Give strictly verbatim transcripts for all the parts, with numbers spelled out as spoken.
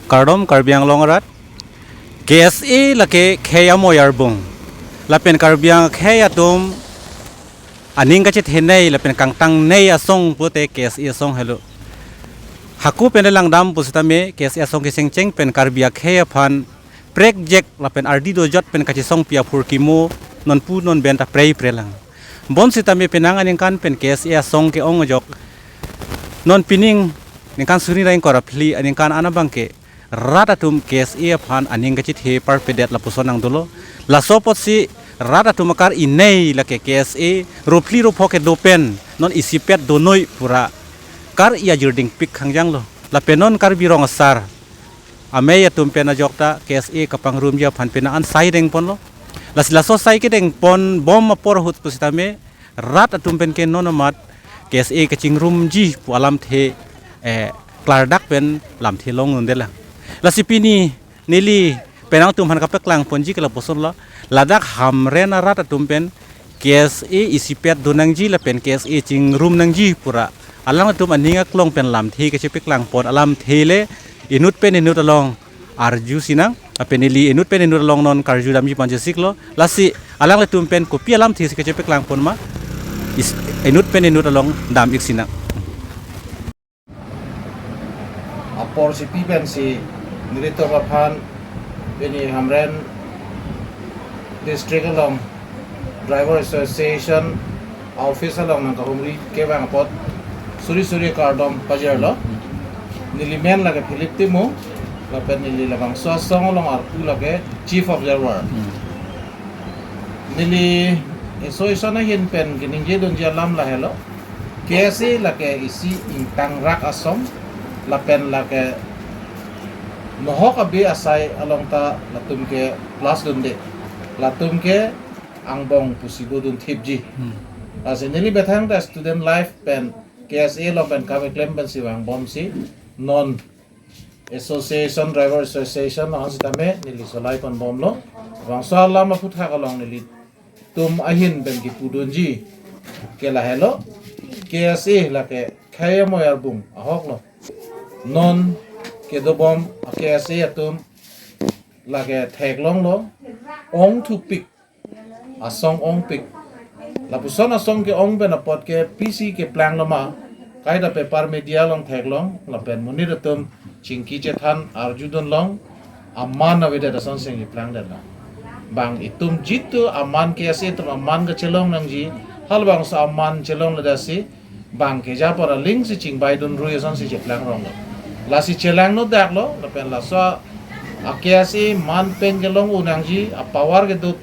Kardom Karbi Anglong arat, K S A lake khei amoi arbung. Lapen Karbi akhei atum aning kachethenei lapen kangtangnei asong pute K S A asong helo. Hako pen langdam pusitame K S A asong kechengcheng pen Karbi akhei aphan prekjak lapen ardi dojot pen kachesongpi aphurkimo nonpu nonben ta prei prelang. Bonsitame penang aningkan pen K S A asong ke-ong ajok non pining ningkan suri ra ingkoi ra phli aningkan an abangke rat atum K S A aphan aning kachethe parpedet lapuson nangdolo. Laso apotsi rat atum akar-inei lake K S A ro phli ro pho kedo pen non isipet donoi pura kar-i ajirding pik khangjanglo. Lapen non Karbi Rong Asar amei atum pen ajok ta K S A kapangrumji aphan penang an sai dengponlo. Lasi laso sai kedengponbom apor ahut pusitame rat atum pen ke non amat K S A kachingrumji pu alamthe, eh, klardak pen lamthe longdundelang. Lasi pini neli penang atum aphan kapeklangponji ke lapuson lo. Ladak Hamren arat atum pen K S A isipet donangji lapen K S A chingrum nangji pura alangtum aning aklong pen lamthe kachepeklangpon alamthe le inut pen inut along arju sinang. Lapen neli inut pen inut along non karju damji panchesiklo. Lasi alanglitum pen kopi alamthe si kachepeklangpon ma is-, inut pen inut along dam-ik sinang. Apor si pi pensi nelitum aphan pini Hamren district along Driver Association office along nangkahumri kevang apot suri suri kardom pajirlo. Neli men lake Philip Timung, lapen neli labangso asong along arpu lake Chief Observer. Neli association ahin pen keningje dunji alam lahelo. K S A lake isi ingtangrak asong, lapen lake nohok abi asai along ta latum ke plus dunde. Latum ke angbong pusi bodun thipji. Hmm. Lasi neli methang ta student life pen K S A along pen kam keklem pensi vangbomsi non Association, Driver Association along sitame neli solaiponbomlo. Bangso alam aphuthak along nelitum ahin pen kipudunji ke lahelo. K S A lake khei amoi arbung ahoklo. Non kedobom a-K S A atum lake theklonglo, ongthupik, asong ongpik. Lapuson asong ke-ong pen apot ke pisi keplanglo ma, kaita paper media along theklong, lapen monit atum chingki chethan arjudunlong, aman avedet asonsi cheplangdetlo. Bang itum jitu aman K S A atum aman kachelong nangji, halabangso aman chelongledetsi, bang keja apor alingsi chingbaidun rui asonsi cheplangronglo. Lasi chelang no daklo, lapen laso a-K S A man pen kelong unangji, a-power kedo,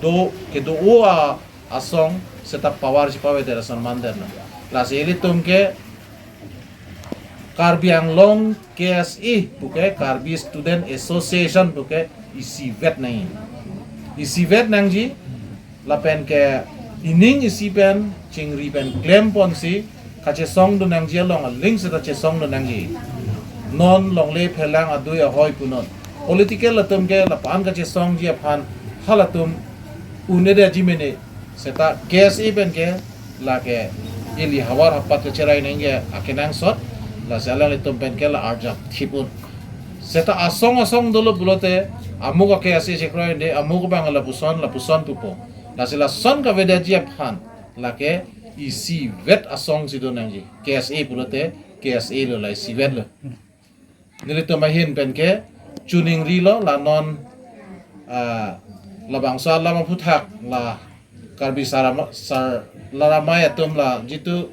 do, kedo-o a, asong seta power chepavedet ason mandetlo. Lasi ilitum ke Karbi Anglong K S A puke Karbi Student Association puke isivet nangji. Isivet nangji, lapen ke ining isi pen chingri pen klemponsi kachesongdun nangji along aling seta chesongdun nangji. Non longle phelang adui ahoi punon. Political atum ke lapu-an kachesongji aphan halatum un-edetji mene seta K S A pen ke lake ili havar hapat kacherai nangji akenangsot, lasi alanglitum pen ke la arjap thip un. Seta asong asong dolo pulote amuk a-K S A chekroide, amuk abang lapuson, lapuson pupo. Lasi lason kavedetji aphan lake isivet asongsi do nangji. K S A pulote K S A lo, la isivetlo. Nelitum ahin pen ke chuningrilo la non, ah, labangso alam aphuthak la Karbi Sarama-, Sar-, Laramai atum la jitu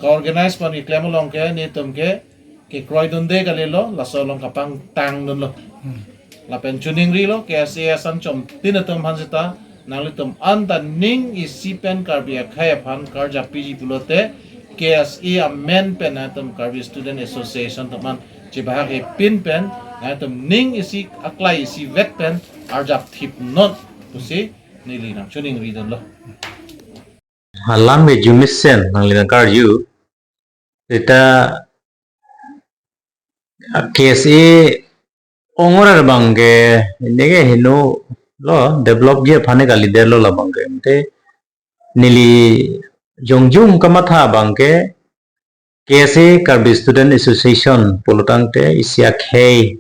ka-organize pon keklem along ke nelitum ke kekroidunde kalilo, laso along kapangtangdunlo. Hmm. Lapen chuningrilo, K S A ason chomtin atum aphan seta, nanglitum anta ning isi pen Karbi akhei aphan karjap piji pulote, K S A amen pen atum Karbi Student Association atum an chebahak hepin pen, atum ning isi aklai isivet pen arjap thipnon pusi neli nangchuningridunlo. Alam ke arjumesen nangli nangkarju. Seta K S A ongor abang ke, ini ke heno lo, developji aphan ke kalidetlo labang ke. Ante neli jongjung kamatha abang ke, K S A, Karbi Student Association pulotangte isi akhei,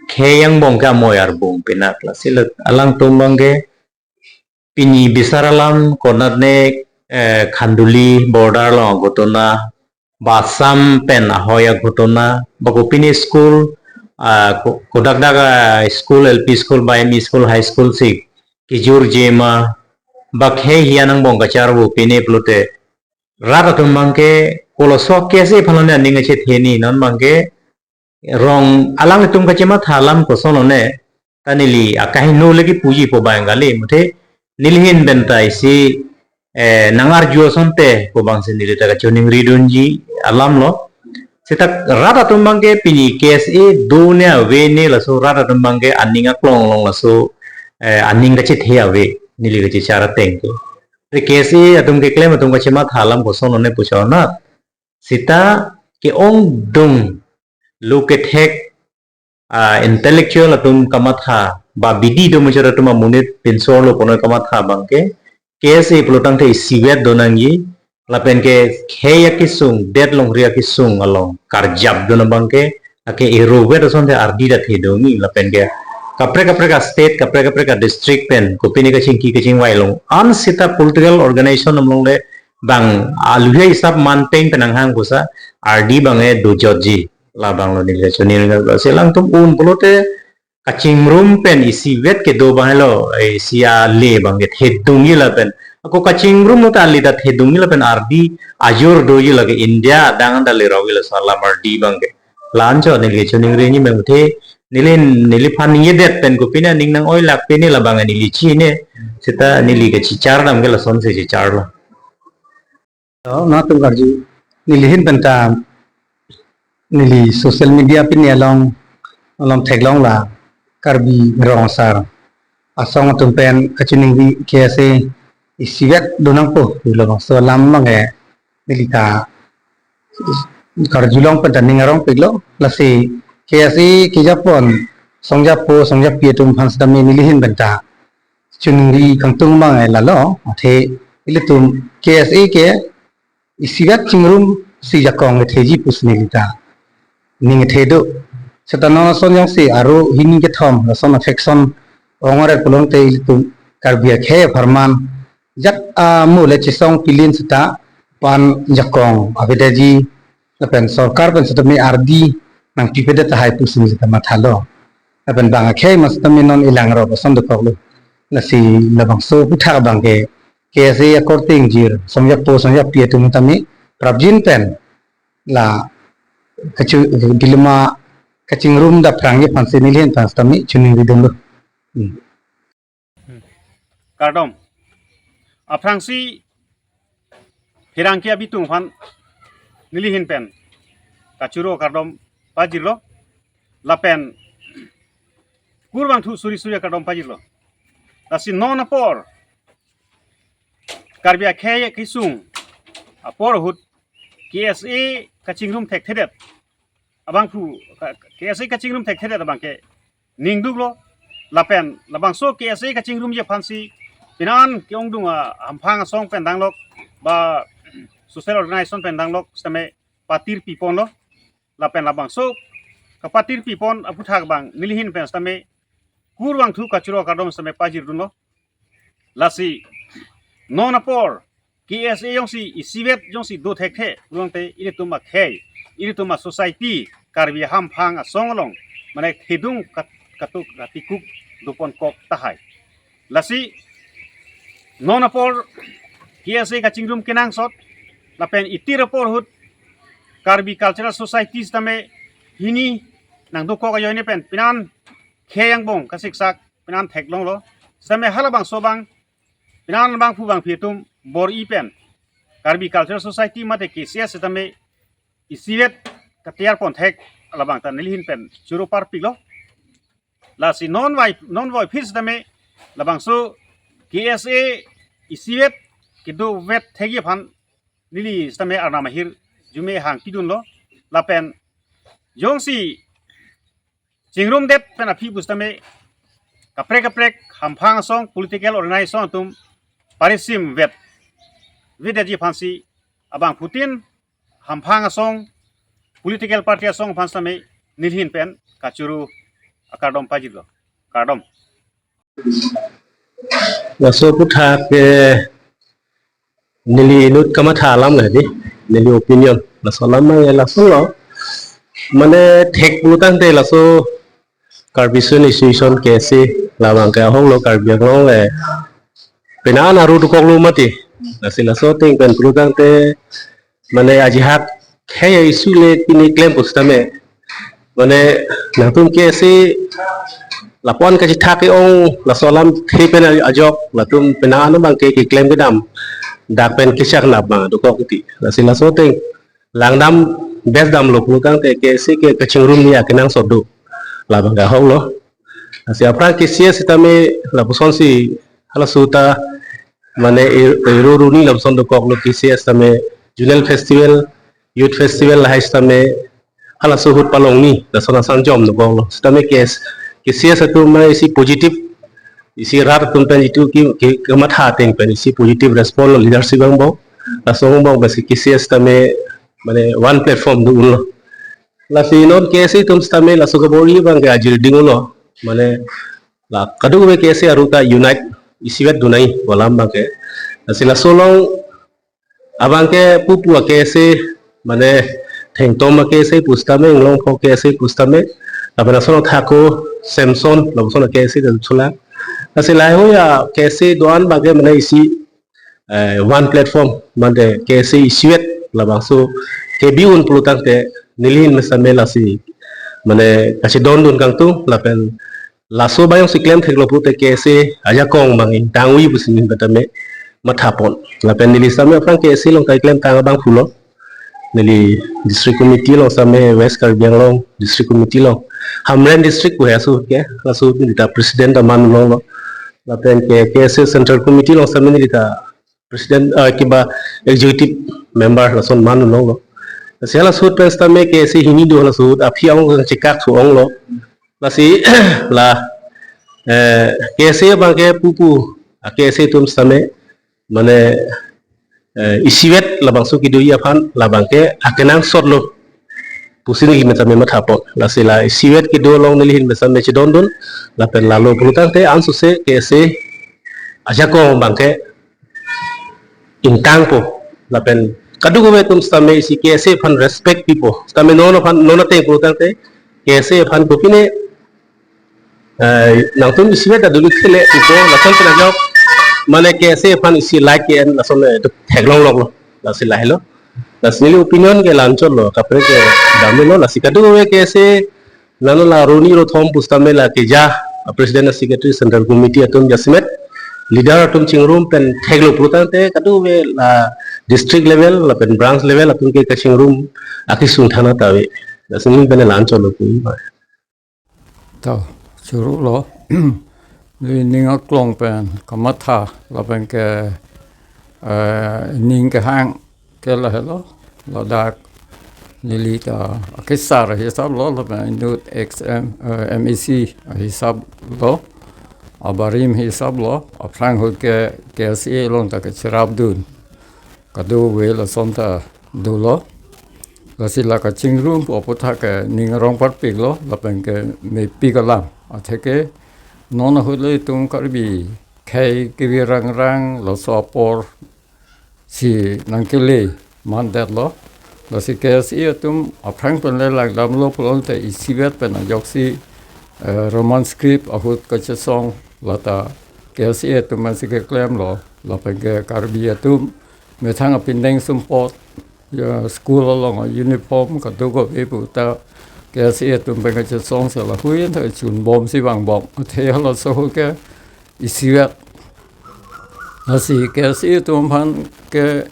khei angbong ke amoi arbung pinak. Lasi le alangtum abangke pini bisar alam konatne, eh, Khanduli border along aghotona, ba Assam pen ahoi aghotona, ba kopine school, ah, ko-, kodak dak, ah, school, L P school, ba M E school, high school si kejor jema, ba khei hian angbong kacharvo pine pulote, rat atum abangke koloso K S A aphan lone aning kachethe ni, non abangke rong alanglitum kachematha alam koson lone, ta neli akahingno le kipuji po Bengali, muthe neli ahin pen ta isi, eh, nang-arju asonte pu abangsi neli ta kachiningri dunji alam lo. Seta rat atum abangke pini K S A do ne ave ne, laso rat atum abangke aning aklong along laso, eh, aning kachethe ave, neli kachechar ateng ke. Te K S A atum keklem atum kachematha alam koson lone pu chonat, seta ke-ongdung lo kethek, ah, intellectual atum kamatha, ba bidi do muchot atum amonit pinsor lo punoi kamatha abangke, K S A pulotangte isivet do nangji, lapen ke khei akesung, det longri akesung along karjap dun abangke, ake erovet asonte ardi ta thedungi, lapen ke kaprek kaprek a-state, kaprek kaprek a-district pen kopine kachingki kachingvai along, an seta political organization along le bang aluhia isap manteng pen nanghang pusa, ardi abang e dojotji. Labang lo neli kachiningri, lasi alangtum un pulote kachingrum pen isivet kedo abang lo, eh, isi ale abangke thedungji lapen. Ako kachingrum ta ale ta thedungji lapen ardi ajor doji lake India adang ta lerokji laso alam ardi abangke. La-anchot neli kachiningri ni mengthe neli, neliphan ningjedet pen kopine aning nang-oi lak pine labang neli chine. Seta neli kachechar dam ke lasonsi chechar lo. To, nangtum karju, neli ahin pen ta, neli social media pini along, along theklong la, Karbi rong asar asong atum pen kachiningri K S A isivet do nangpo, labangso alam abangke neli ta karjulong pen ta ning arongpiklo, lasi K S A kejapon, songjapo, songjapi atum aphan sitame neli ahin pen ta chiningri kangtung abang e lalo, athe ilitum K S A ke isivet chingrum si jakong ketheji pusi neli ta ning kethe do. Seta non ason jongsi aro hini kethom lason a-faction ong-eret pulote ilitum Karbi akhei apharman jat amo le chesong pilin seta pan jakong avedaji lapen sorkar pen sitame ardi nangpipedet tahai pusi neli ta mathalo. Lapen bang akhei mas tame non elangrok ason dokoklo. Lasi labangso aphuthak abangke K S A akorte ingjir, songjapo songjapi atum tame prapjin pen la kachu dilema kachingrum dapprangji aphansi neli ahin pen sitame chiningri dunlo. Hmm. Kardom. Aphrangsi pherangke abitung aphan neli ahin pen kachoro kardom pajirlo. Lapen kurvangthu suri suri kardom pajirlo. Lasi non apor Karbi akhei kesung apor ahut K S A kachingrum thekthedet abangphu, ka-, K S A kachingrum thekthedet abangke ningduklo, lapen labangso K S A kachingrumji aphansi pinan ke-ongdung a-, hamphang asong pen danglok ba social organization pen danglok sitame patir piponlo, lapen labangso kapatir pipon aphuthak abang neli ahin pen sitame kurvangthu kachoro kardom sitame pajir dunlo. Lasi non apor K S A jongsi isivet jongsi do thekthe pulote ilitum akhei, ilitum a-society, Karbi hamphang asong along mane thedung kat-, katuk katikuk doponkok tahai. Lasi non apor K S A kachingrum kenangsot lapen itir apor ahut Karbi Cultural Society sitame hini nangdokok ajoine pen pinan khei angbong kasiksak pinan theklonglo. Sitame halabangso abang pinan abangphu abangphi atum bor-i pen Karbi Cultural Society mate K C S sitame isivet katiyar ponthek labang ta neli ahin pen choro parpiklo. Lasi non vai, non vai phir sitame labangso K S A isivet kedovet thekji aphan neli sitame arnam ahirjume hangpidunlo. Lapen jongsi chingrumdet pen aphi pusitame kaprek kaprek hamphang asong political organization atum parisim vet, vetji aphansi abangphutin hamphang asong, political party asong aphan sitame nelihin pen kachoro akardom pajirlo. Kardom. Laso aphuthak, eh, neli inut kamatha alam le di, neli opinion. Laso alam ma laso lo. Mane thek pulotangte laso Karbi Student Association K S A labang ke ahok lo Karbi Anglong le. Penang aru dokok lo mati. Lasi laso ateng pen pulotangte mane ajihak khei issue le pini klem pusitame. Mane nangtum K S A lapu-an kachethak ke-ong laso alamthe pen ajok latum penang an abang ke keklem kedam dak pen kechak nap ma dokok ti. Lasi laso ateng langdam best damlo pulotangte K S A ke kachingrum ni akenangsot do labang ke ahok lo. Lasi aphrang K C S sitame lapusonsi halaso ta mane e-, ero runi lapuson dokok lo K C S tame zonal festival, youth festival lahai sitame halaso ahut palongni lason ason jom dokok lo. Sitame K S, K C S atum mane isi positive, isi rat atum pen jitu ki, ki kamatha ateng pen isi positive response lo leadership angbong. Laso angbong basi K C S tame mane one platform do-un lo. Lasi non K S A atum sitame laso kabor-i abang ke ajir ding-un lo. Mane la kadokave K S A aru ta unite isivet dunai pu alam abang ke. Lasi laso along abang ke pupu a K S A mane Thengtom a K S A pusitame, Inglongpho K S A pusitame, lapen ason Thako, Samson, lapuson a K S A dan chula. Lasi lahai a K S A do-an abang ke mane isi, eh, one platform mane K S A isivet labangso kebi-un pulotangte nelihin pen sitame lasi mane kachedondun kangtung lapen laso abang si klem theklo pulote K S A ajakong abang ingtang-ui pusi nelihin pen tame mathapon. Lapen neli sitame aphrang K S A along keklemtang abang pulo. Neli district committee along sitame West Karbi Anglong district committee along Hamren district pu he aso ke, aso neli ta president ta man longlo. Lapen ke K S A central committee along sitame neli ta president, ah, kiba executive member lason man longlo. Lasi halaso ahut pen sitame K S A hini do halaso ahut aphi angbong chekak thu-ong lo. Lasi la, eh, K S A abang ke pupu a K S A atum sitame mane, eh, isivet labangso kedo-i aphan labang ke akenangsot lo pusi nelihin pen sitame mathapon. Lasi la isivet kedo along nelihin pen sitame chedondun lapen lalo pulotangte ansose K S A ajakong abang ke ingtangpo lapen kadokave atum sitame isi K S A aphan respect pipo. Sitame non aphan non ateng pulotangte K S A aphan kopine, eh, nangtum isivet ta dun-ik thele pipo lason pen ajok mane K S A aphan isi like ke-en lason, eh, theklong longlo. Lasi lahelo. Lasi neli opinion ke la-anchot lo, kaprek ke damlo, lasi kadokave K S A nano la runi rothom pusitame la keja a president a secretary central committee atum jasemet leader atum chingrum pen theklo pulotangte kadokave la district level lapen branch level atum ke kachingrum akesung thana ta ave. Lasi neli pen la-anchot lo pu. To, choro lo. Neli ning aklong pen kamatha lapen ke, eh, ning kehang ke lahelo. Ladak neli ta akesar hisap lo, lapen inut ex M, eh, M A C hisap lo, abarim hisap lo, aphrang ahut ke K S A along ta kecherapdun kadokave lason ta dolo. Lasi la kachingrum pu aphuthak ke ning arong parpiklo, lapen ke mepik alam. Atheke non ahut le itum Karbi khei kevi rangrang laso apor si nangkele mandetlo. Lasi K S A atum aphrang pen le langdamlo pulote isivet pen ajoksi, eh, Roman script ahut kachesong lata K S A atum ansi keklemlo, lapen ke Karbi atum methang apindeng sumpot, ya, school along uniform kadokave pu ta K S A atum pen kachesong si lahui ta chunbom si vangbom. Athe halaso ahut ke isivet. Lasi K S A atum aphan ke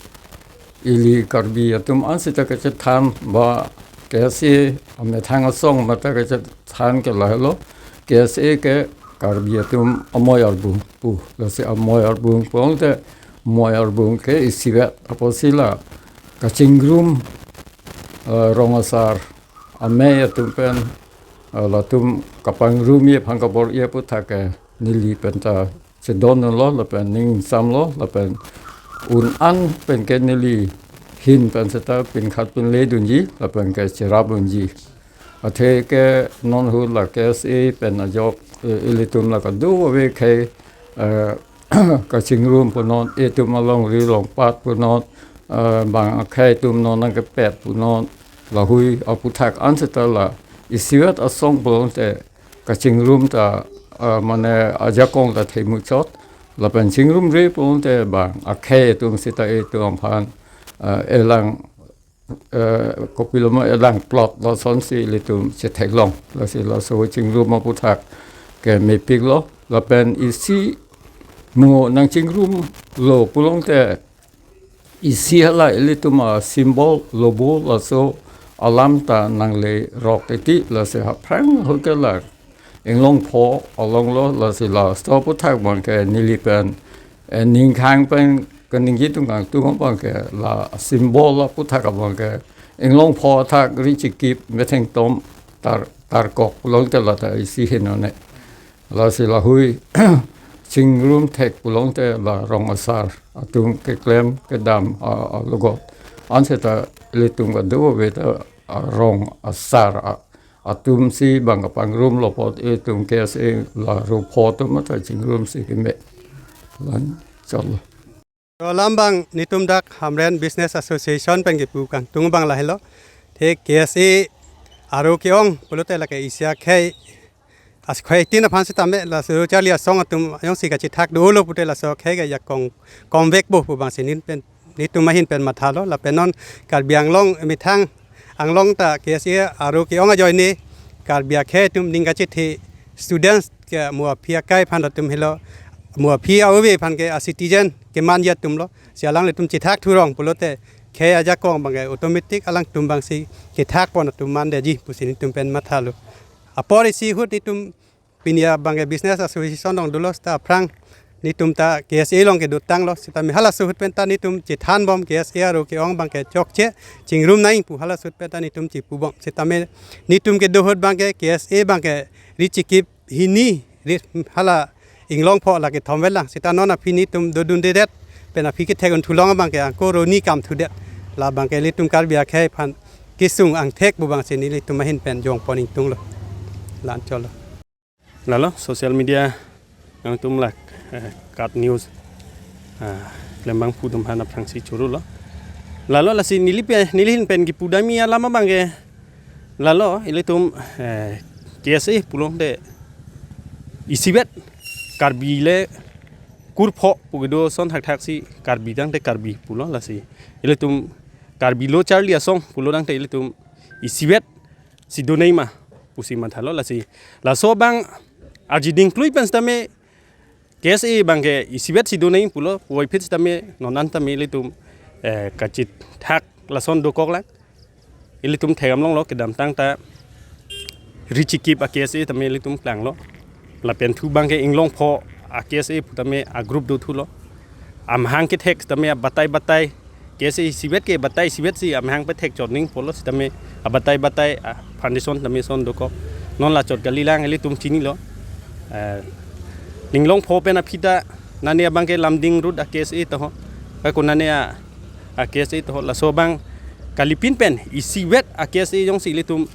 ili Karbi atum ansi ta kachethan ba K S A amethang asong mata kachethan ke lahelo. K S A ke Karbi atum amoi arbung pu. Lasi amoi arbung pulote amoi arbung ke isivet apotsi la kachingrum, eh, rong asar amei atum pen, eh, latum kapangrumji aphan kabor-i aphuthak ke neli pen ta chedondunlo lapen ning samlo lapen un-an pen ke neli hin pen seta pinkhat pinle dunji lapen ke cherap dunji. Athe ke non ahut la K S A pen ajok, eh, ilitum la kado ave khei, eh, kachingrum punon, etum alongri longpat punon, eh, bang akhei atum non nangkepet punon, lahui aputhak an seta la isivet asong pulote kachingrum ta, eh, mane ajakong ta themuchot, lapen chingrumre pulote bang akhei atum seta etum aphan, eh, elang, eh, kopiloma elang plot lasonsi ilitum chetheklong. Lasi laso chingrum aputhak ke mepiklo. Lapen isi mo nangchingrumlo pulote isi hala ilitum asymbol lobo laso alam ta nanglerok titi, lasi aphrang ahut ke la Inglongpho alonglo, lasi laso aputhak abang ke neli pen, eh, ningkhang pen kaningje atum kangtung abang ke la symbol aputhak abang ke Inglongpho athak ri chikip methengtom tar, tarkok pulote la ta isi henone. Lasi lahui chingrumthek pulote la rong asar atum keklem kedam, a, a, logot an seta ilitum kado ave ta, a, rong asar, a, atumsi bang kapangrumlo apot etum K S A la ropho atum ta chingrumsi keme. Lan chotlo. Alam abang netum dak Hamren Business Association pen kepu kangtung abang lahelo. Athe K S A aro ke-ong pulote lake isi akhei, as khei tin aphan sitame laso charli asong atum jongsi kachethak dolo pute laso akhei ke ajakong komvekpo pu abangsi netum pen, netum ahin pen mathalo. Lapen non Karbi Anglong methang Anglong ta K S A aro ke-ong ajoine Karbi akhei atum ning kachethe students ke mo aphi akai aphan atum helo, mo aphi ave aphan ke a citizen kemanji atumlo. Si alanglitum chethak thurong pulote khei ajakong abang ke automatic alangtum abangsi kethakpon atum mandetji pusi netum pen mathalo. Apor isi ahut netum pini abang ke Business Association along dolo seta aphrang netum ta K S A along kedotanglo, sitame halaso ahut pen ta netum chethanbom, K S A aro ke-ong abang ke chokche chingrum nangji pu halaso ahut pen ta netum chepubom. Sitame netum kedo ahut abang ke K S A abang ke ri chikip hini ri hala Inglongpho la kethom velang, seta non aphi netum dodundedet pen aphi kethek unthulong abang ke angko roni kamthudet. La abang ke ilitum Karbi akhei aphan kesung angthek pu abangsi nelitum ahin pen jongpon ingtunglo. Lan chotlo. Lalo social media nangtum lak, eh, KAT News, ah, klembangpo atum aphan aphrangsi chorolo. Lalo lasi neli pe, neli ahin pen kipudamji alam abang ke, lalo ilitum, eh, K S A pulote isivet Karbi le kurpho pu kedo ason thakthaksi Karbi tangte Karbi pulo, lasi ilitum Karbi lo charli asong pulo tangte ilitum isivet si donangji ma pusi mathalo. Lasi laso abang arjiding klui pen sitame K S A abang ke isivet si donangji pulo, puvoiphit sitame non an tame ilitum, eh, kachethak lason dokoklang. Ilitum thekdam longlo, kedamtang ta ri chikip a K S A tame ilitum klanglo. Lapen thu abang ke Inglongpho a K S A pu tame a group dothulo. Amahang kethek tame abatai batai K S A isivet ke batai isivet si amahang pethek chot nangji pulo, sitame abatai batai a foundation tame ason dokok. Non la chot kalilang, ilitum chinilo. Eh, Inglongpho pen aphi ta nane abang ke Lumding road a K S A to ho. Ka ko nane a, a K S A to ho. Laso abang kalipin pen isivet a K S A jongsi ilitum,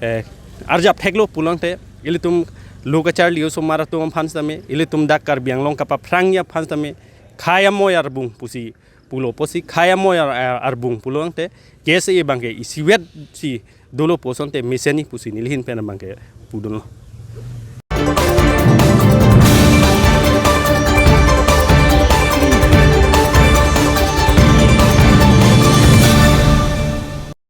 eh, arjap theklo pulote ilitum lo kacharli osomar atum aphan sitame, ilitum dak Karbi Anglong kapaphrangji aphan sitame, khei amoi arbung pusi pulo, pusi khei amoi ar-, ar-, arbung pulo tangte K S A abang ke isivet si dolo pu asonte mesenji pusi neli ahin pen abang ke pudunlo.